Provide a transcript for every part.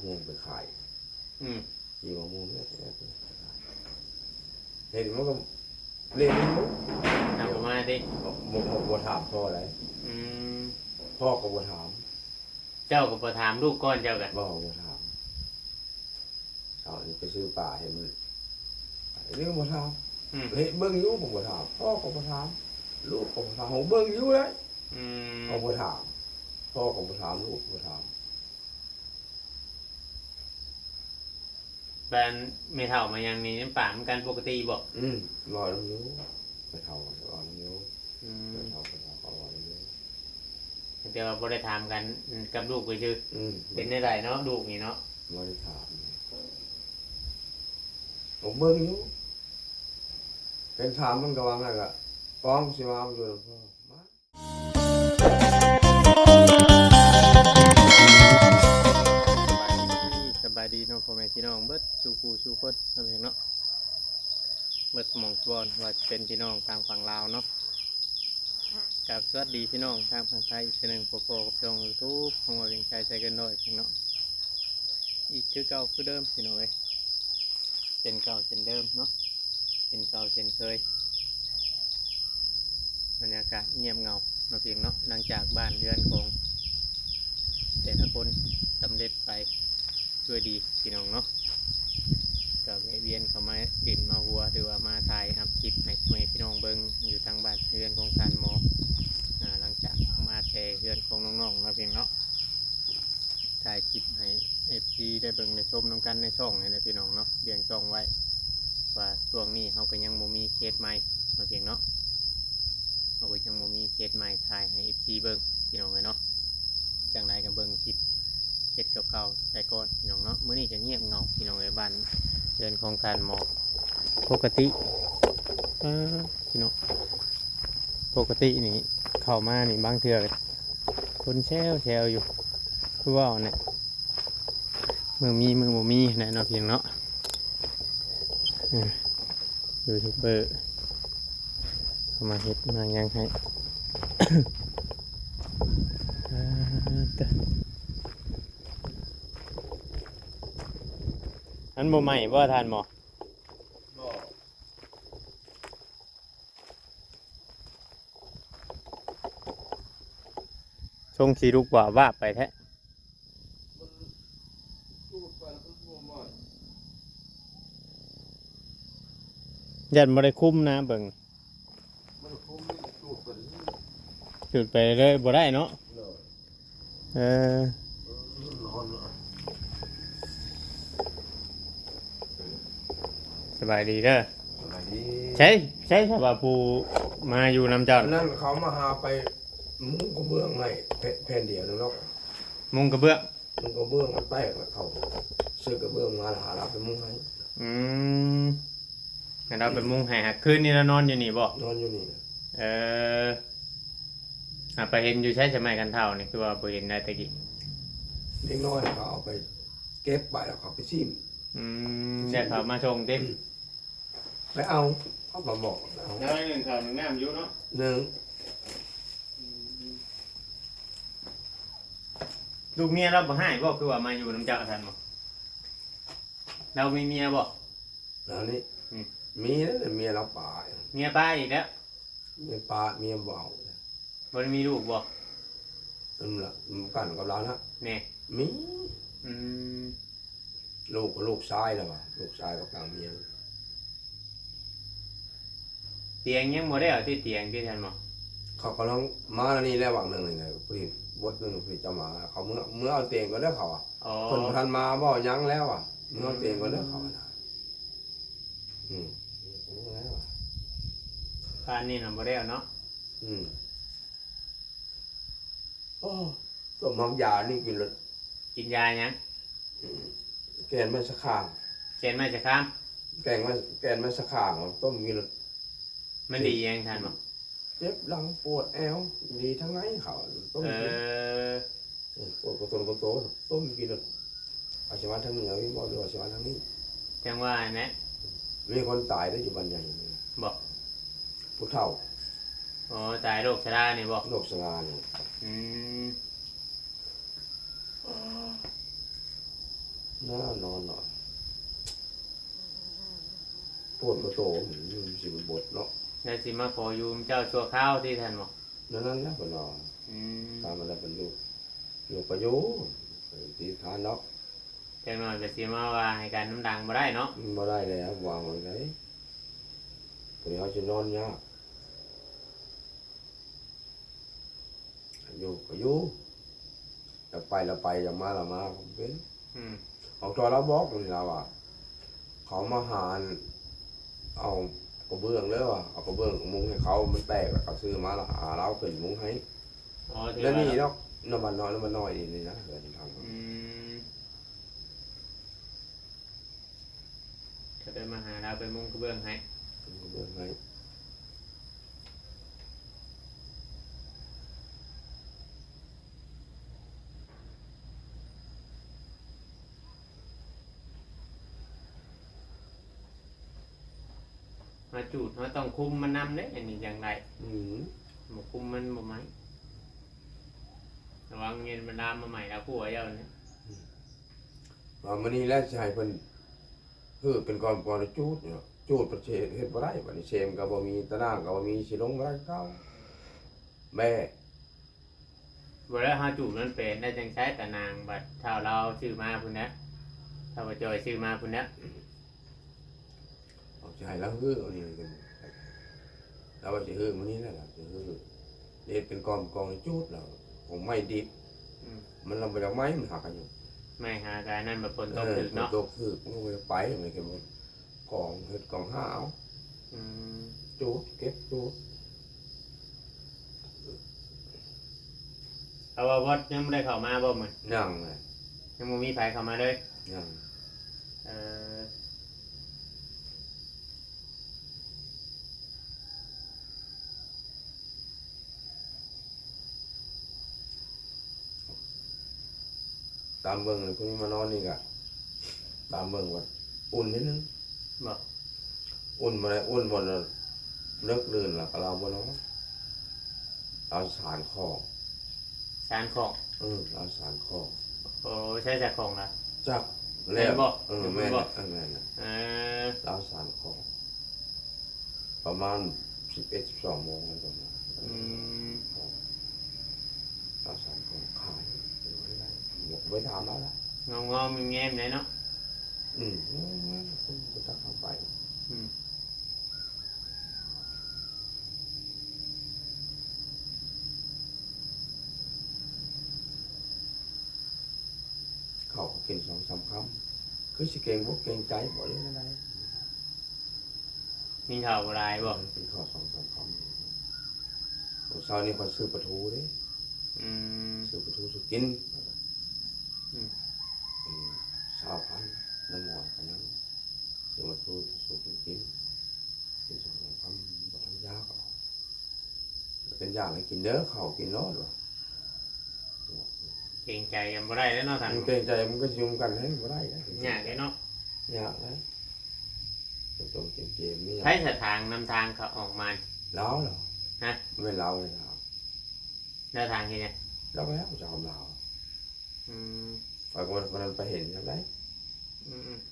ມ່ວງໄປຂາຍ. ອືມ ຈີ່ມະມ່ວງ ເຮັດມັນກໍເລນຢູ່. ເອົາມາຕິ. ບໍ່ ບໍ່ ບໍ່ຖາມພໍ່ໃດ. ອືມ ພໍ່ກໍບໍ່ຖາມ. ເຈົ້າກໍບໍ່ຖາມລູກກ່ອນເຈົ້າກະ? ບໍ່ ບໍ່ຖາມ. ເອົານີ້ໄປຊື້ປາໃຫ້ມັນ ນີ້ກໍບໍ່ຖາມ. ອືມ ເຮັດເບິ່ງຢູ່ກໍບໍ່ຖາມ. ພໍ່ກໍບໍ່ຖາມ ລູກກໍບໍ່ຖາມ. ເຮົາເບິ່ງຢູ່ໄດ໋. ອືມ ເຮົາບໍ່ຖາມ. ພໍ່ກໍບໍ່ຖາມ ລູກກໍບໍ່ຖາມ. ແບບແມ່ເຖົ້າມາຫຍັງນີ້ຍັງປານຳກັນປົກກະຕິບໍ່? ອືມ ເວົ້ານຳຢູ່. ແມ່ເຖົ້າກໍເວົ້ານຳຢູ່. ອືມ ແມ່ເຖົ້າ ແມ່ເຖົ້າກໍເວົ້ານຳຢູ່ ແຕ່ວ່າບໍ່ໄດ້ຖາມກັນກັບລູກຊື່ໆ. ອືມ ເປັນແນວໃດເນາະ ລູກນີ້ເນາະ? ບໍ່ໄດ້ຖາມ. ກໍເບິ່ງຢູ່. ເຫັນຖາມມັນກໍວ່າ ມັນກໍປ້ອງຊິມາຢູ່ນຳພໍ່. ສະບາຍດີ ສະບາຍດີເນາະ ພໍ່ແມ່ພີ່ນ້ອງເບິດສູ່ຜູ້ສູ່ຄົນເນາະ ເນາະ ເບິດໝ່ອງບ່ອນ ວ່າຈະເປັນພີ່ນ້ອງທາງຝັ່ງລາວເນາະ. ກາບສະຫວັດດີພີ່ນ້ອງທາງຝັ່ງໄທອີກເທື່ອໜຶ່ງ ພໍ້ກັບຊ່ອງຢູທູບຂອງບ່າວວຽງໄຊ ໄຊເກີນຮ້ອຍເນາະ ອີກຄືເກົ່າຄືເດີມພີ່ນ້ອງເອີຍ. ເຊັ່ນເກົ່າເຊັ່ນເດີມເນາະ ເຊັ່ນເກົ່າເຊັ່ນເຄີຍ. ບັນຍາກາດງຽບເຫງົາເນາະ ເພງເນາະ ຫຼັງຈາກບ້ານເຮືອນຂອງແຕ່ລະຄົນສຳເລັດໄປດ້ວຍດີພີ່ນ້ອງເນາະ ກໍແວະວຽນເຂົ້າມາຫຼິ້ນມາຫົວ ຫຼືວ່າມາຖ່າຍອັບຄລິບໃຫ້ພໍ່ແມ່ພີ່ນ້ອງເບິ່ງຢູ່ທາງບ້ານເຮືອນຂອງທ່ານໝໍ. ອາ ຫຼັງຈາກມາແຕ່ເຮືອນຂອງນ້ອງໆເນາະ ເພງເນາະ ຖ່າຍຄລິບໃຫ້ເອັຟຊີໄດ້ເບິ່ງໄດ້ຊົມນຳກັນໃນຊ່ອງນີ້ແຫຼະພີ່ນ້ອງເນາະ ລ້ຽງຊ່ອງໄວ້ ວ່າຊ່ວງນີ້ເຮົາກໍຍັງບໍ່ມີເຂດໃໝ່ເນາະ ເພງເນາະ ເຮົາກໍຍັງບໍ່ມີເຂດໃໝ່ຖ່າຍໃຫ້ເອັຟຊີເບິ່ງພີ່ນ້ອງເອີຍເນາະ. ຈັ່ງໃດກໍເບິ່ງຄລິບເຂດເກົ່າໆໄປກ່ອນພີ່ນ້ອງເນາະ. ມື້ນີ້ກໍງຽບເຫງົາພີ່ນ້ອງເອີຍ ບ້ານເຮືອນຂອງທ່ານໝໍ ປົກກະຕິ ເອີ ພີ່ນ້ອງ ປົກກະຕິນີ້ເຂົ້າມານີ້ບາງເທື່ອກໍຄົນແຊວໆຢູ່ ຄືເວົ້າແຫຼະ ມື້ມີມື້ບໍ່ມີແຫຼະເນາະ ເພງເນາະ. ເອີ ຢູທູບເບີເຂົ້າມາເຮັດມາຫຍັງໃຫ້. ອາ ມັນບໍ່ໄໝ້ບໍ່ທ່ານໝໍ? ບໍ່. ຊົງສີລຸກວາບວາບໄປແທ້ ຢ້ານບໍ່ໄດ້ຄຸມນະເບິ່ງ ຈູດໄປເລີຍບໍ່ໄດ້ເນາະ. ເອີ ສະບາຍດີເດີ ສະບາຍດີ. ໃສ ໃສ ສະວ່າຜູ້ມາຢູ່ນຳເຈົ້າ ອັນນັ້ນເຂົາມາຫາໄປມຸງກະເບື້ອງໃຫ້ແຜ່ນດຽວເນາະ ມຸງກະເບື້ອງ ມຸງກະເບື້ອງມັນແຕກແລ້ວ ເຂົາຊື້ກະເບື້ອງມາແລ້ວຫາເຮົາໄປມຸງໃຫ້. ອືມ ໃຫ້ເຮົາໄປມຸງໃຫ້. ຫາກຄືນນີ້ລະນອນຢູ່ນີ້ບໍ່? ນອນຢູ່ນີ້. ເອີ ຫາໄປເຫັນຢູ່ໃສ ສະໄໝຄັນເຖົ້ານີ້ ຄືວ່າບໍ່ເຫັນໄດ້ແຕ່ກີ້? ເດັກນ້ອຍເຂົາເອົາໄປເກັບໄປແລ້ວເຂົາໄປຖິ້ມ. ອືມ ແລ້ວເຂົາມາສົ່ງຕິ? ໄປເອົາ ເຂົາກໍບອກເອົາ ແລ້ວໜຶ່ງເຂົ້າໜຶ່ງນ້ຳຢູ່ເນາະ ໜຶ່ງ. ລູກເມຍລາວບໍ່ຮ້າຍບໍ່? ຄືວ່າມາຢູ່ນຳເຈົ້າ ທ່ານໝໍ ລາວມີເມຍບໍ່? ລາວນີ້ ອືມ ມີແລ້ວ ເມຍລາວປາ ເມຍປາອີກແລ້ວ ເມຍປາ ເມຍບໍ່ເອົາ. ບໍ່ໄດ້ມີລູກບໍ່? ນັ້ນລະ ກັນກັບລາວນະ ແມ່ນ ມີ. ອືມ ລູກກໍລູກຊາຍແລ້ວວ່າ ລູກຊາຍກັບຕ່າງເມຍ. ຕຽງຍັງບໍ່ໄດ້ເອົາຕິ ຕຽງຕິ ທ່ານໝໍ? ເຂົາກຳລັງມາແລ້ວນີ້ແຫຼະ ຫວ່າງໜຶ່ງນີ້ແຫຼະ ພໍດີບົດໜຶ່ງພໍດີຈະມາ ເຂົາເມືອ ເມືອເອົາຕຽງກ່ອນເດີ ເຂົາວ່າ. ອໍ ເພິ່ນບໍ່ທັນມາເວົ້າຫຍັງແລ້ວວ່າ ເມືອເອົາຕຽງກ່ອນເດີ ເຂົາວ່ານະ. ອືມ ປານນີ້ນະບໍ່ໄດ້ເອົາເນາະ. ອືມ ໂອ້ ຕົ້ມໝາກຢານີ້ກິນແລ້ວ ກິນຢາຫຍັງ? ແກ່ນໄມ້ສະຄາງ ແກ່ນໄມ້ສະຄາມ ແກ່ນໄມ້ ແກ່ນໄມ້ສະຄາງ ຕົ້ມກິນແລ້ວ ມັນດີຫຍັງທ່ານບອກ? ເຈັບຫຼັງປວດແອວ ດີທາງໃນເຂົາ ຕົ້ມກິນ. ເອີ ເອີ ປວດກະໂຕນກະໂຕ ຕົ້ມກິນແລ້ວ ອາດຊິມາທາງເໜືອນີ້ບໍ່ ຫຼືວ່າຊິມາທາງນີ້? ຈັ່ງວ່າຫັ້ນແຫຼະ ມີຄົນຕາຍເດ້ ຢູ່ບ້ານໃຫຍ່ນີ້ ບໍ່? ຜູ້ເຖົ້າ. ອໍ ຕາຍໂລກຊະລານີ້ບໍ່? ໂລກຊະລານີ້. ອືມ ອໍ ນອນ ນອນ ນອນ ປວດກະໂຕ ມັນຊິບໍ່ບົດເນາະ ແລ້ວຊິມາຂໍຢູ່ນຳເຈົ້າຊົ່ວຄາວຕິທ່ານບໍ? ນັ້ນ ນັ້ນແຫຼະເພິ່ນວ່າ ອືມ ຖາມວ່າແລ້ວເພິ່ນຢູ່ ຢູ່ກໍຢູ່ ເພິ່ນຊິທານດອກ ຈັກໜ້ອຍກໍຊິມາວ່າໃຫ້ການນຳດັງບໍ່ໄດ້ເນາະ ບໍ່ໄດ້ແລ້ວ ວາງໄວ້ໃດ ຜູ້ເຮົາຊິນອນຍາກ ຢູ່ກໍຢູ່ ຢາກໄປລະໄປ ຢາກມາລະມາ ກໍເປັນ ອືມ ອອກຕອນລາວບອກນີ້ລາວວ່າ ເຂົາມາຫາ ເອົາກະເບື້ອງເດີວ່າ ເອົາກະເບື້ອງມຸງໃຫ້ເຂົາ ມັນແຕກ ລະເຂົາຊື້ມາລະຫາລາວຂຶ້ນມຸງໃຫ້ ອໍ ແລ້ວນີ້ເນາະ ນ້ຳມັນນ້ອຍ ນ້ຳມັນນ້ອຍນີ້ ນີ້ນະ ເຮືອນທາງ ອືມ ກໍໄດ້ມາຫາລາວໄປມຸງກະເບື້ອງໃຫ້ ມຸງກະເບື້ອງໃຫ້ ມາຈູດ ເຮົາຕ້ອງຄຸມມັນນຳເດ້ ອັນນີ້ຈັ່ງໄດ້ ອືມ ບໍ່ຄຸມມັນບໍ່ໄໝ້ ລະວັງເຢັນມັນລາມມາໄໝ້ລາວຜົວເຈົ້ານີ້ ອືມ ວ່າມື້ນີ້ແຫຼະຊິໃຫ້ເພິ່ນ ຄືເປັນກ້ອນໆຈູດເນາະ ຈູດປະເທດເຮັດບໍ່ໄດ້ ບາດນີ້ເຊມກໍບໍ່ມີ ຕາໜ່າງກໍບໍ່ມີ ຊິລົງບໍ່ໄດ້ຄືເກົ່າ ແບ ບໍ່ແລ້ວເຮົາຈູດມັນເປັນໄດ້ຈັ່ງໃຊ້ຕາໜ່າງ ບັດເຖົ້າລາວຊື້ມາພຸ້ນນະ ເຖົ້າບໍ່ຈ່ອຍຊື້ມາພຸ້ນນະ ອອກຊິໃຫ້ລາວຮື ອັນນີ້ ລາວວ່າຊິຮືມື້ນີ້ແຫຼະ ລາວຊິຮື ເຮັດເປັນກ້ອນໆຈູດ ລາວ ຂອງໄມ້ດິບ ອືມ ມັນລະບໍ່ຢາກໄໝ້ ມັນຫັກອາຍຸ ໄມ້ຫາການນັ້ນ ມັນຝົນຕົກຖືກເນາະ ເອີ ຝົນຕົກຖືກ ມັນກໍບໍ່ຢາກໄປ ມັນກໍບໍ່ ກອງ ເຮັດກອງຫາເອົາ ອືມ ຈູດ ເກັບຈູດ ເອົາວ່າວັດຍັງບໍ່ໄດ້ເຂົ້າມາບໍ່ມື້? ຍັງແຫຼະ ຍັງບໍ່ມີໃຜເຂົ້າມາເລີຍ? ຍັງ ເອີ ຕາມເບິ່ງນີ້ ຜູ້ນີ້ມານອນນີ້ກະ ຕາມເບິ່ງວ່າອຸ່ນນິດໜຶ່ງ ບໍ່ ອຸ່ນບໍ່ໄດ້ ອຸ່ນບໍ່ ເລິກດື່ນລະກະລາວບໍ່ນອນ ລາວສານຂອງ ສານຂອງ ເອີ ລາວສານຂອງ ໂອ້ ໃຊ້ສານຂອງລະ ຈັກແລ້ວ ແມ່ນບໍ່? ເອີ ແມ່ນ ແມ່ນບໍ່? ເອີ ແມ່ນ ເອີ ລາວສານຂອງ ປະມານສິບເອັດ ສິບສອງໂມງແລ້ວປະມານ ອືມ ເອົາສານຂອງຂາຍ ບໍ່ໄດ້ ບໍ່ໄດ້ຖາມລາວລະ ງອມໆແງມໆເດ້ເນາະ ອືມ ຄົນບໍ່ຈັກເຂົ້າໄປ ອືມ ເຂົ້າກໍກິນສອງສາມຄຳ ຄືຊິເກງອົກເກງໃຈບໍ່ ຫຼືແນວໃດ? ກິນເຂົ້າບໍ່ຫຼາຍບໍ່? ເອີ ກິນເຂົ້າສອງສາມຄຳ ມື້ເຊົ້ານີ້ຂ້ອຍຊື້ປາທູເດ້ ອືມ ຊື້ປາທູສູ່ກິນ ອືມ ເປັນຊາວພັນ ນ້ຳໝໍ້ກໍຍັງ ຊື້ປາທູສູ່ກິນ ກິນສອງສາມຄຳ ບໍ່ທັນຢາກ ເປັນຢາກໃຫ້ກິນເດີ ເຂົ້າກິນໂລດວ່າ ເກງໃຈກັນບໍ່ໄດ້ແລ້ວເນາະທ່ານ ເກງໃຈມັນກໍຊິຢູ່ນຳກັນແຮງບໍ່ໄດ້ນະ ຍາກເດ້ເນາະ ຍາກເດ້ ກໍຕ້ອງເກງເກມນີ້ ໃຜສະທາງນຳທາງເຂົາອອກມາ ລາວເນາະ ຮະ ແມ່ນລາວເລີຍ ລາວ ແລ້ວທາງເຮັດຫຍັງ ລາວກໍຍັງເຈົ້າຂອງລາວ ອືມ ຂ້ອຍກໍບໍ່ໄດ້ໄປເຫັນຈັ່ງໃດ ອືມໆ.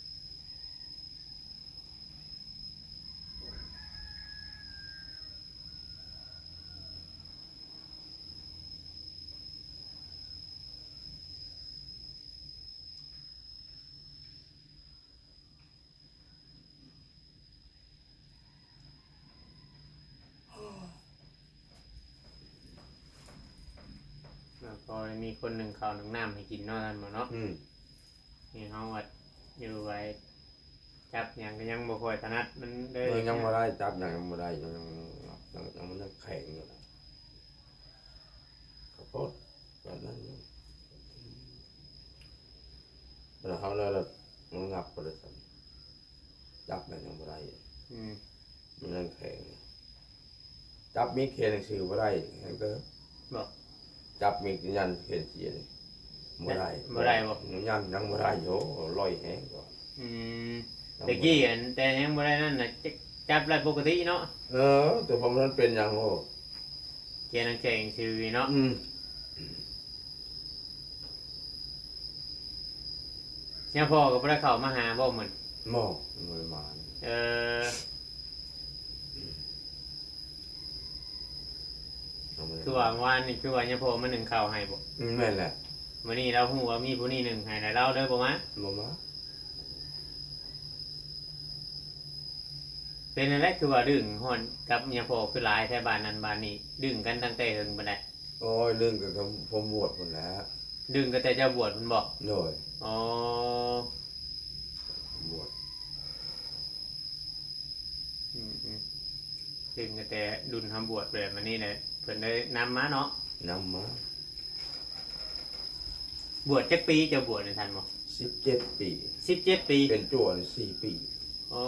ແລ້ວກໍໄດ້ມີຄົນໜຶ່ງເຂົ້າໜຶ່ງນ້ຳໃຫ້ກິນເນາະ ທ່ານໝໍເນາະ ອືມ ນີ້ເຮົາວ່າຢູ່ໄວ້ ຈັບຫຍັງກໍຍັງບໍ່ຄ່ອຍຖະໜັດ ມັນເລີຍ ເອີ ຍັງບໍ່ໄດ້ ຈັບຫຍັງຍັງບໍ່ໄດ້ ຍັງ ຍັງ ຍັງ ມັນຍັງແຂງຢູ່ນະ ຂະໂພດແບບນັ້ນຢູ່ ແລ້ວເຮົາລະ ລະ ລະງັບບໍ່ໄດ້ຊ້ຳ ຈັບແລ້ວຍັງບໍ່ໄດ້ ອືມ ມັນຍັງແຂງ ຈັບມີດຂຽນໜັງສືບໍ່ໄດ້ ແຮງເຕີບ ບໍ່ ຈັບມີດຍັນຂຽນ ຂຽນບໍ່ໄດ້ ບໍ່ໄດ້ບໍ່ ຍັນຍັງບໍ່ໄດ້ ໂອ້ ລອຍແຮງກວ່າ ອືມ ແຕ່ກີ້ອັນ ແຕ່ຍັງບໍ່ໄດ້ນັ້ນນະ ຈະ ຈັບໄດ້ປົກກະຕິເນາະ ເອີ ແຕ່ບໍ່ທັນເປັນຫຍັງ ໂອ້ ຂຽນໜັງສືເນາະ ອືມ. ຍາພໍ່ກໍບໍ່ໄດ້ເຂົ້າມາຫາບໍ່ມື້ນີ້? ບໍ່ ບໍ່ໄດ້ມາ. ເອີ ເອົາມາ ຄືວ່າວານນີ້ ຄືວ່າຍາພໍ່ມາໜຶ້ງເຂົ້າໃຫ້ບໍ່? ອືມ ແມ່ນແຫຼະ. ມື້ນີ້ລາວຮູ້ວ່າມີຜູ້ນີ້ໜຶ້ງໃຫ້ ແລ້ວລາວເລີຍບໍ່ມາ? ບໍ່ມາ. ເປັນຈັ່ງໃດ ຄືວ່າດຶງຮອດກັບຍາພໍ່ຄືຫຼາຍແທ້ ບ້ານນັ້ນບ້ານນີ້ ດຶງກັນຕັ້ງແຕ່ເຫິງປານໃດ? ໂອ້ຍ ດຶງກັນກັບຜົມບວດພຸ້ນແຫຼະ. ດຶງກັນແຕ່ເຈົ້າບວດພຸ້ນບໍ່? ໂດຍ. ອໍ ບວດ. ອືມໆ ດຶງກັນແຕ່ລຸ້ນເຮົາບວດ ແບບນີ້ແຫຼະ ເພິ່ນໄດ້ນຳມາເນາະ? ນຳມາ. ບວດຈັກປີ ເຈົ້າບວດນັ້ນທັນບໍ່? ສິບເຈັດປີ. ສິບເຈັດປີ ເປັນຈົວນີ້ສີ່ປີ. ອໍ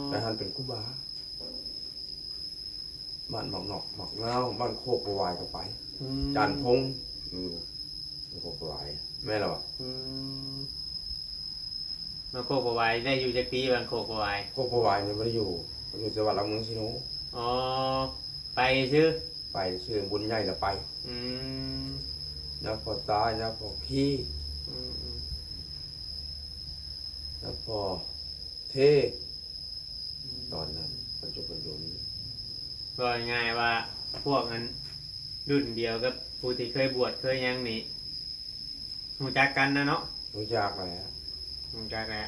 ແຕ່ຫັ້ນເປັນຄູບາ ບ້ານໝາກນອກ ໝາກນາວ ບ້ານໂຄກປະຫວາຍກໍໄປ. ອືມ ຈານພົງ ຢູ່ໂຄກປະຫວາຍ ແມ່ນແລ້ວຫວາ? ອືມ ບ້ານໂຄກປະຫວາຍ ໄດ້ຢູ່ຈັກປີ ບ້ານໂຄກປະຫວາຍ? ໂຄກປະຫວາຍນີ້ບໍ່ໄດ້ຢູ່ ຢູ່ແຕ່ວັດຫຼັກເມືອງຊີໂນ. ອໍ ໄປຊື່? ໄປຊື່ ບຸນໃຫຍ່ລະໄປ. ອືມ ຍາພໍ່ຕາ ຍາພໍ່ຄີ ອືມໆ ຍາພໍ່ເທ ອືມ ຕອນນັ້ນ ປັດຈຸບັນຢູ່ນີ້ ເວົ້າງ່າຍໆວ່າ ພວກອັນລຸ້ນດຽວກັບຜູ້ທີ່ເຄີຍບວດເຄີຍຫຍັງນີ້ ຮູ້ຈັກກັນນະເນາະ? ຮູ້ຈັກແຫຼະ ຮູ້ຈັກແຫຼະ.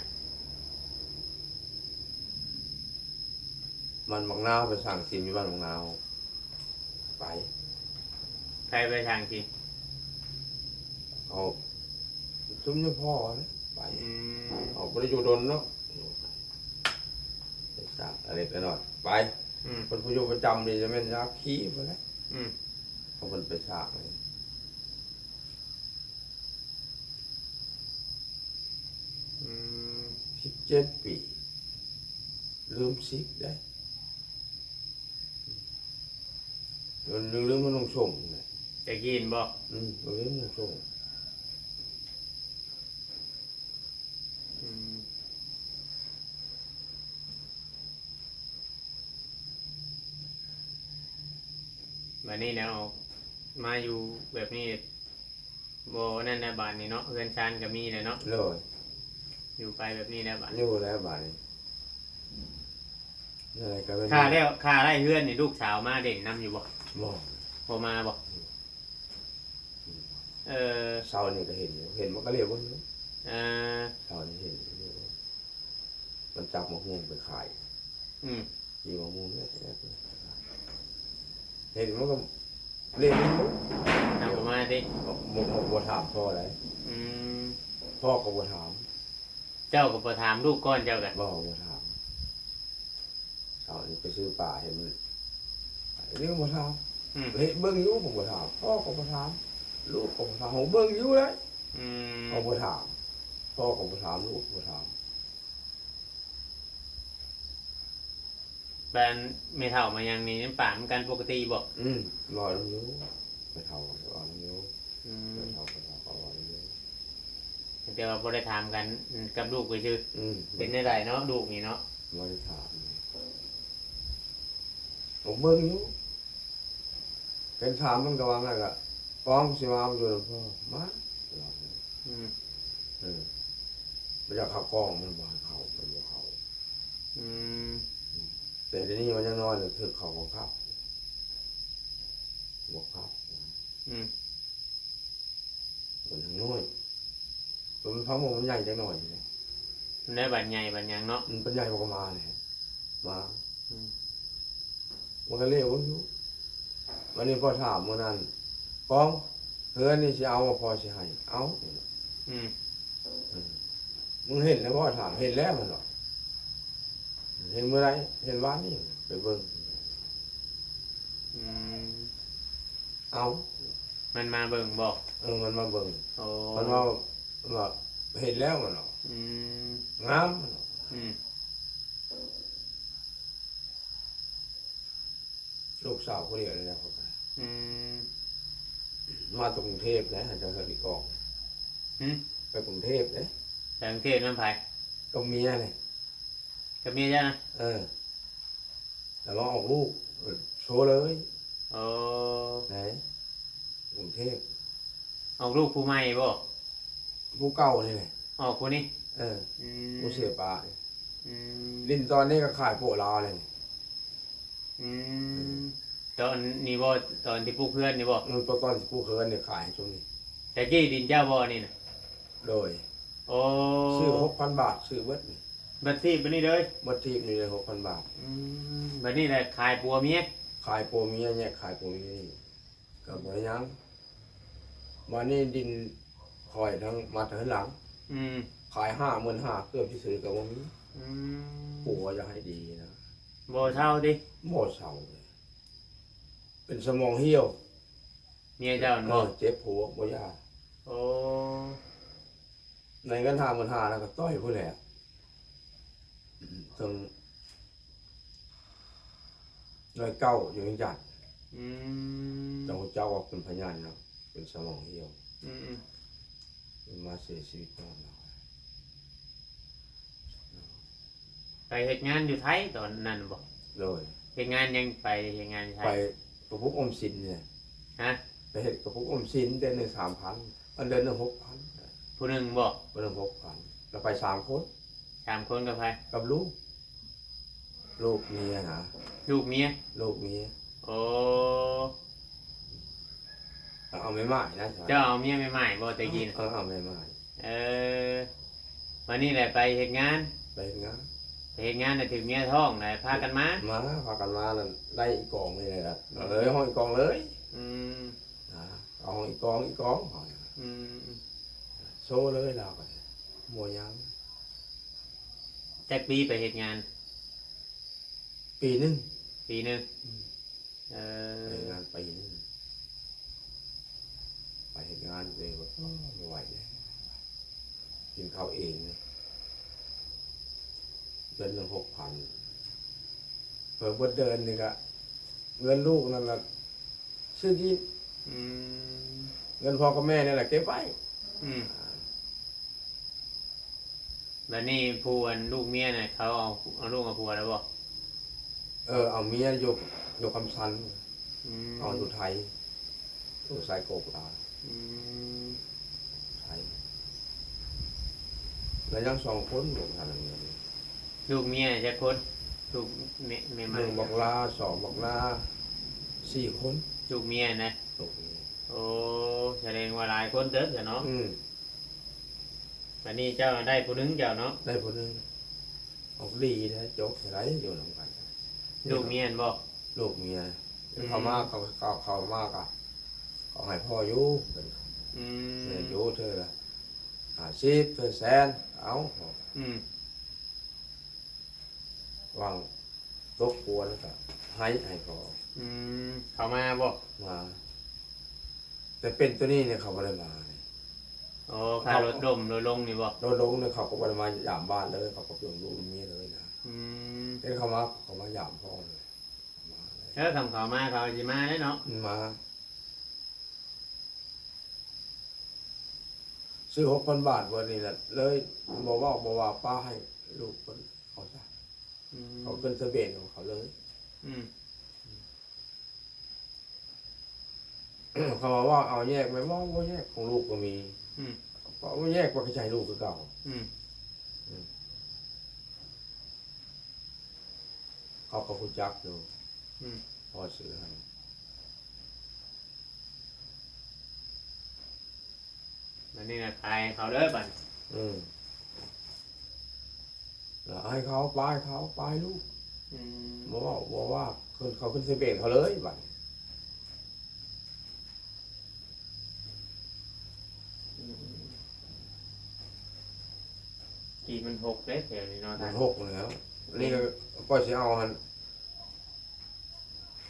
ບ້ານໝາກນາວ ໄປສ້າງສິນຢູ່ບ້ານໝາກນາວ ໄປ. ໃຜໄປສ້າງສິນ? ເອົາ ຊຸມຍາພໍ່ຫັ້ນແຫຼະ ໄປ. ອືມ ເອົາ ບໍ່ໄດ້ຢູ່ດົນເນາະ ໄປສ້າງອາເລັກອານ້ອຍ ໄປ. ອືມ ເພິ່ນຜູ້ຢູ່ປະຈຳນີ້ຈະແມ່ນຍາຄີພຸ້ນແຫຼະ. ອືມ ເອົາເພິ່ນໄປສ້າງ. ອືມ ສິບເຈັດປີ ລືມສິກເດ້ ລືມ ລືມມານຸ່ງສົ້ງເດ້ ໄດ້ກິນບໍ່? ອືມ ລືມນຸ່ງສົ້ງ. ອືມ ບາດນີ້ແນວມາຢູ່ແບບນີ້ ບໍ່ນັ້ນແຫຼະບາດນີ້ເນາະ ເຮືອນຊານກໍມີແລ້ວເນາະ. ໂດຍ ຢູ່ໄປແບບນີ້ແລ້ວບາດ ຢູ່ແລ້ວບາດນີ້ ນັ້ນແຫຼະກໍແມ່ນ ຄ່າແລ້ວ ຄ່າໄລ່ເຮືອນນີ້ ລູກສາວມາເດັ່ນນຳຢູ່ບໍ່? ບໍ່ ບໍ່ມາບໍ່? ເອີ ເຊົ້ານີ້ກໍເຫັນຢູ່ ເຫັນມັນກໍລຽວເບິ່ງຢູ່. ເອີ ເຊົ້ານີ້ເຫັນຢູ່ ມັນຈັບໝາກມ່ວງໄປຂາຍ. ອືມ ມີໝາກມ່ວງແລ້ວ ເຫັນມັນກໍລຽວເບິ່ງຢູ່. ເອົາ ບໍ່ມາຕິ? ບໍ່ ບໍ່ ບໍ່ ບໍ່ຖາມພໍ່ໃດ. ອືມ ພໍ່ກໍບໍ່ຖາມ. ເຈົ້າກໍບໍ່ຖາມລູກກ່ອນເຈົ້າກະ? ບໍ່ ບໍ່ຖາມ. ເອົາ ນີ້ໄປຊື້ປາໃຫ້ມັນ ນີ້ກໍບໍ່ຖາມ. ອືມ ເຮັດເບິ່ງຢູ່ກໍບໍ່ຖາມ. ພໍ່ກໍບໍ່ຖາມ ລູກກໍບໍ່ຖາມ ເຮົາເບິ່ງຢູ່ເດ້. ອືມ ເຮົາບໍ່ຖາມ ພໍ່ກໍບໍ່ຖາມ ລູກກໍບໍ່ຖາມ. ບາດແມ່ເຖົ້າມາຫຍັງນີ້ ຍັງປານຳກັນປົກກະຕິບໍ່? ອືມ ເວົ້ານຳຢູ່ ແມ່ເຖົ້າກໍເວົ້ານຳຢູ່. ອືມ ແມ່ເຖົ້າກໍເວົ້ານຳຢູ່ ແຕ່ວ່າບໍ່ໄດ້ຖາມກັນ ອືມ ກັບລູກໄປຊື່. ອືມ ເປັນແນວໃດເນາະ ລູກນີ້ເນາະ? ບໍ່ໄດ້ຖາມ ເຮົາເບິ່ງຢູ່. ເຫັນຖາມມັນກໍວ່າໄງ ກໍປ້ອງຊິມາຢູ່ນຳພໍ່ ມາ. ອືມ ເອີ ບໍ່ຢາກເຂົ້າກ້ອງ ມັນບໍ່ໃຫ້ເຂົ້າ ມັນບໍ່ເຂົ້າ. ອືມ ອືມ ແຕ່ດຽວນີ້ມັນຍັງນ້ອຍ ຖືກເຂົ້າບັງຄັບ ບັງຄັບ. ອືມ ມັນຍັງນ້ອຍ ຕົວມັນພັງ ມັນໃຫຍ່ຈັກໜ້ອຍນີ້ແຫຼະ. ມັນໄດ້ບັດໃຫຍ່ບັດຫຍັງເນາະ. ອືມ ບັດໃຫຍ່ມັນກໍມາແຫຼະ ມາ. ອືມ ມັນກໍລຽວຢູ່. ບັດນີ້ພໍ່ຖາມມື້ນັ້ນ ປ້ອງ ເຮືອນນີ້ຊິເອົາບໍ່ ພໍ່ຊິໃຫ້? ເອົາ. ອືມ ເອີ ມຶງເຫັນແລ້ວບໍ່? ຖາມ. ເຫັນແລ້ວ ມັນວ່າ. ເຫັນມື້ໃດ? ເຫັນວານນີ້ ໄປເບິ່ງ. ອືມ ເອົາ. ມັນມາເບິ່ງບໍ່? ເອີ ມັນມາເບິ່ງ. ໂອ້ ມັນວ່າ ວ່າເຫັນແລ້ວ ມັນວ່າ. ອືມ ງາມ ມັນວ່າ. ອືມ ລູກສາວຜູ້ດຽວນີ້ແຫຼະ. ອືມ ມາຈາກກຸງເທບເດ້ ຈາກເຮືອນອີກອງ. ຫື? ໄປກຸງເທບເດ້. ໄປກຸງເທບນຳໃຜ? ກັບເມຍນີ້. ກັບເມຍເຈົ້ານະ? ເອີ ແລ້ວມາອອກລູກ ໂຊເລີຍ. ໂອ້ ໃນກຸງເທບ. ອອກລູກຜູ້ໃໝ່ບໍ່? ຜູ້ເກົ່ານີ້ແຫຼະ. ອອກຜູ້ນີ້? ເອີ ອືມ ບໍ່ເສຍປານີ້ ອືມ ດິນຕອນນີ້ກໍຂາຍໂປະລາວແລ້ວນີ້ ອືມ ອືມ ຕອນນີ້ບໍ່? ຕອນທີ່ປູກເຮືອນນີ້ບໍ່? ເອີ ຕອນທີ່ປູກເຮືອນນີ້ຂາຍຊ່ວງນີ້ ແຕ່ກີ້ດິນເຈົ້າບໍ່ນີ້ນະ? ໂດຍ ໂອ້ ຊື້ຫົກພັນບາດ ຊື້ເບິດນີ້ ບັດທີບບັດນີ້ເລີຍ ບັດທີບນີ້ເລີຍຫົກພັນບາດ ອືມ ບັດນີ້ແຫຼະຂາຍຜົວເມຍ ຂາຍຜົວເມຍ ແຍກຂາຍຜົວເມຍນີ້ ກໍບໍ່ໄດ້ຫຍັງ ບາດນີ້ດິນຂ້ອຍທັງໝົດທັງຫຼັງ ອືມ ຂາຍຫ້າໝື່ນຫ້າ ເກືອບຊິຊື້ກໍບໍ່ມີ ອືມ ຜົວຢາກໃຫ້ດີນະ ບໍ່ເຊົາຕິ? ບໍ່ເຊົາເລີຍ ເປັນສະໝອງຫ່ຽວ ເມຍເຈົ້ານັ້ນບໍ່? ເອີ ເຈັບຫົວບໍ່ຢາ ໂອ້ ໄດ້ເງິນຫ້າໝື່ນຫ້າ ແລ້ວກໍຕ່ອຍພຸ້ນແຫຼະ ເຖິງຮ້ອຍເກົ້າຢູ່ວຽງຈັນ ອືມ ເຈົ້າ ເຈົ້າກໍເປັນພະຍານເນາະ ເປັນສະໝອງຫ່ຽວ ອືມໆ ເພິ່ນມາເສຍຊີວິດກ່ອນເນາະ ໄປເຮັດງານຢູ່ໄທຕອນນັ້ນບໍ່? ໂດຍ ເຮັດງານຫຍັງ? ໄປເຮັດງານຢູ່ໄທ ໄປກະປຸກອອມສິນນີ້ແຫຼະ ຮະ? ໄປເຮັດກະປຸກອອມສິນ ເດືອນໜຶ່ງສາມພັນ ອັນເດືອນໜຶ່ງຫົກພັນ ຜູ້ໜຶ່ງບໍ່? ຜູ້ໜຶ່ງຫົກພັນ ແລ້ວໄປສາມຄົນ ສາມຄົນກັບໃຜ? ກັບລູກ ລູກເມຍນະ ລູກເມຍ ລູກເມຍ ໂອ້ ເອົາແມ່ໝ້າຍນະ ເຈົ້າເອົາເມຍແມ່ໝ້າຍບໍ່ແຕ່ກີ້ນະ? ເອີ ເອົາແມ່ໝ້າຍ ເອີ ບັດນີ້ແຫຼະໄປເຮັດງານ ໄປເຮັດງານ ໄປເຮັດງານແລ້ວຖືກເມຍທ້ອງ ແລ້ວພາກັນມາ ມາ ພາກັນມາ ນັ້ນໄດ້ອີກອງນີ້ແຫຼະ ອືມ ເລີຍຮ້ອງອີກອງເລີຍ ອືມ ອ່າ ເອົາຫ້ອງອີກອງ ອີກອງ ອືມ ໂຊເລີຍລາວກໍບໍ່ຍັງ ຈັກປີໄປເຮັດງານ? ປີໜຶ່ງ ປີໜຶ່ງ ອືມ ເອີ ໄປເຮັດງານປີໜຶ່ງ ໄປເຮັດງານເອງ ໂອ້ ບໍ່ໄຫວແລ້ວ ກິນເຂົ້າເອງ ເດືອນໜຶ່ງຫົກພັນ ເພິ່ນເບິດເດືອນນີ້ກະ ເງິນລູກນັ້ນລະຊື້ກິນ ອືມ ເງິນພໍ່ກັບແມ່ນີ້ລະເກັບໄວ້ ອືມ ອ່າ ບັດນີ້ຜູ້ອັນລູກເມຍນະ ເຂົາເອົາ ເອົາລູກເອົາຜົວແລ້ວບໍ່? ເອີ ເອົາເມຍຢູ່ ຢູ່ຄຳສັນ ອືມ ເອົາຢູ່ໄທ ຢູ່ໄຊໂກກາ ອືມ ໄທ ແລ້ວຍັງສອງຄົນ ລູກຫັ້ນນະ ລູກເມຍຈັກຄົນ? ລູກແມ່ ແມ່ໝ້າຍ ໜຶ່ງບັກຫຼ້າ ສອງບັກນາ ສີ່ຄົນ ລູກເມຍນະ ລູກເມຍ ໂອ້ ສະແດງວ່າຫຼາຍຄົນເຕີບຊະເນາະ ອືມ ບັດນີ້ເຈົ້າໄດ້ຜູ້ໜຶ່ງເຈົ້າເນາະ ໄດ້ຜູ້ໜຶ່ງ ອອກດີແທ້ ຈົບເທົ່າໃດຢູ່ນຳກັນ ລູກເມຍຫັ້ນບໍ່? ລູກເມຍ ອືມ ເຂົ້າມາ ເຂົາ ເຂົາ ເຂົ້າມາກະ ເຂົາໃຫ້ພໍ່ຢູ່ ອືມ ແມ່ນຢູ່ ເທື່ອລະຫ້າສິບ ເທື່ອແສນ ເອົາ ອືມ ຫວ່າງຕົກຄົວແລ້ວກະໃຫ້ ໃຫ້ເຂົາ ອືມ ເຂົາມາບໍ່? ມາ ແຕ່ເປັນໂຕນີ້ນີ້ເຂົາບໍ່ໄດ້ມານີ້ ອໍ ຄ່າລົດລົ້ມລົດລົງນີ້ບໍ່? ລົດລົງນີ້ເຂົາກໍບໍ່ໄດ້ມາຢາມບ້ານເລີຍ ເຂົາກໍເປັນລູກເມຍເລີຍນະ ອືມ ເຫັນເຂົາມາ ເຂົາມາຢາມພໍ່ເລີຍ ມາເລີຍ ເອີ ຄັນເຂົາມາເຂົາຊິມາເດ້ເນາະ ມາ ຊື້ຫົກພັນບາດເບິດນີ້ແຫຼະ ເລີຍບໍ່ເວົ້າບໍ່ວ່າ ປ້າໃຫ້ລູກເພິ່ນເອົາຊະ ອືມ ເຂົາຂຶ້ນທະບຽນຂອງເຂົາເລີຍ ອືມ ເຂົາວ່າເອົາແຍກແມ່ນບໍ່? ບໍ່ແຍກ ຂອງລູກກໍມີ ອືມ ເອົາແຍກ ວ່າກະໃຈລູກຄືເກົ່າ ອືມ ອືມ ເຂົາກໍຮູ້ຈັກຢູ່ ອືມ ພໍ່ຊື້ໃຫ້ ບັດນີ້ນະ ຂາຍໃຫ້ເຂົາເດີບັດ ອືມ ແລ້ວໃຫ້ເຂົາ ປາຍເຂົາ ປາຍລູກ ອືມ ບໍ່ເວົ້າບໍ່ວ່າ ເຂົາ ເຂົາຂຶ້ນທະບຽນເຂົາເລີຍບັດ ອືມ ກີ້ມັນຫົກເດ້ແຖວນີ້ເນາະ ມັນຫົກແລ້ວ ນີ້ກໍ ຂ້ອຍຊິເອົາຫັ້ນ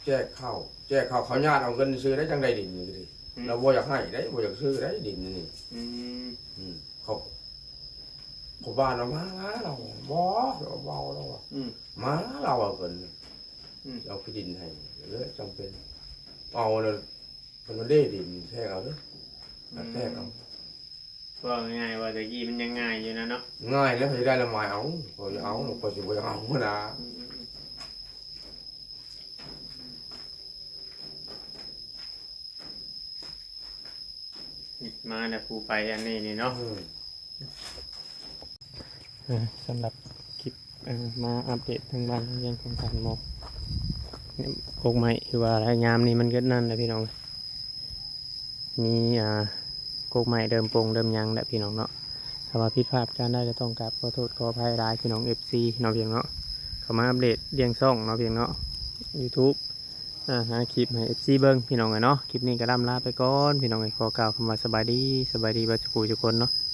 ແຈກເຂົ້າ ແຈກເຂົ້າ ເຂົາຍາດເອົາເງິນຊື້ໄດ້ ຈັ່ງໄດ້ດິນນີ້ກໍດີ ອືມ ລາວບໍ່ຢາກໃຫ້ໄດ້ ບໍ່ຢາກຊື້ໄດ້ດິນນີ້ ອືມ ອືມ ເຂົາ ຜູ້ບ້ານເອົາມາລາວ ບໍ່ ລາວເວົ້າລາວວ່າ ອືມ ມາລາວເອົາເງິນ ອືມ ເອົາທີ່ດິນໃຫ້ ເລີຍຈຳເປັນ ເອົາແລ້ວ ເພິ່ນວ່າເດ້ດິນ ແທກເອົາເດີ ອືມ ແທກເອົາ ເວົ້າງ່າຍໆ ວ່າແຕ່ກີ້ມັນຍັງງ່າຍຢູ່ນະເນາະ ງ່າຍແລ້ວ ໃຜໄດ້ລະໝາຍເອົາ ຂ້ອຍເອົາ ອືມ ຂ້ອຍຊິບໍ່ຢາກເອົານະ ອືມ ອືມ ມາແລ້ວ ຜູ້ໄປອັນນີ້ນີ້ເນາະ ອືມ ອ່າ ສຳລັບຄລິບ ອ່າ ມາອັບເດດທາງບ້ານທາງເຮືອນຂອງທ່ານໝໍ ນີ້ ກົກໄມ້ ຄືວ່າລະ ຍາມນີ້ມັນກໍນັ້ນແຫຼະພີ່ນ້ອງ ມີ ອ່າ ກົກໄມ້ເລີ່ມປົ່ງເລີ່ມຫຍັງແຫຼະພີ່ນ້ອງເນາະ. ຖ້າວ່າຜິດພາດປະການໃດກໍຕ້ອງກາບຂໍໂທດຂໍອະໄພຫຼາຍພີ່ນ້ອງ ເອັຟຊີ ເນາະພຽງເນາະ. ເຂົ້າມາອັບເດດລ້ຽງຊ່ອງເນາະພຽງເນາະ ຢູທູບ ອ່າ ຫາຄລິບໃຫ້ ເອັຟຊີ ເບິ່ງພີ່ນ້ອງເອີຍເນາະ. ຄລິບນີ້ກໍລ່ຳລາໄປກ່ອນພີ່ນ້ອງເອີຍ ຂໍກ່າວຄຳວ່າສະບາຍດີ ສະບາຍດີເບິດສູ່ຜູ້ສູ່ຄົນເນາະ.